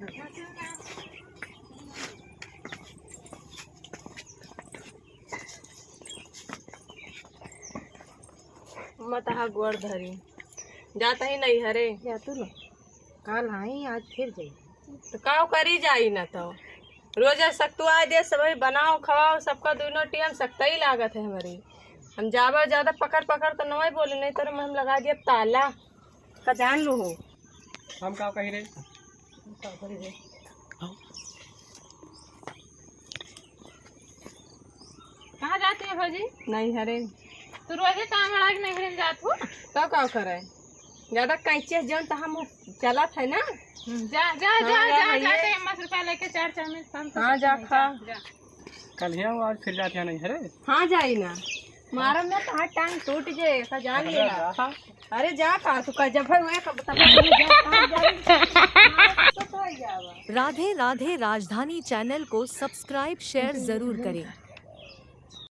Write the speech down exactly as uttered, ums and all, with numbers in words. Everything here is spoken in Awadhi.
मत हा गोड़ धरी, जात ही नैहरे। जा तू ना, काल आई, आज फिर जाई। तो काव करी जाई ना तो। रोज सतुआ दे, सबही बनाओ, खवाओ, सबका दुनो टेम सकतई लागत है हमरी। हम जाबे ज्यादा पकड़ पकड़ तो नवई बोले, नहीं तो हम लगा दिए ताला। का जान लू हो। हम का कही रे? कहाँ जाती है भौजी? नैहरे। तू रोजे काम वाला के नैहरे में जात हो? तो का करे? ज्यादा कैचे जन तो हम चलत है ना। हम्म, जा, जा, हाँ, जा, जा, जा, भैया। जा, तो हिम्मत रुपया लेके चार चार में शाम को हाँ, जा, खा। जा। कल ही आओ, आज फिर जाती है नैहरे। हाँ, जाई ना। मारम ना तो हाथ टांग टूट जाए, ऐसा जान ले ना। अरे जा, का तू का जब है, वह कब तक जा, जा, जा। राधे राधे राजधानी चैनल को सब्सक्राइब, शेयर जरूर करें।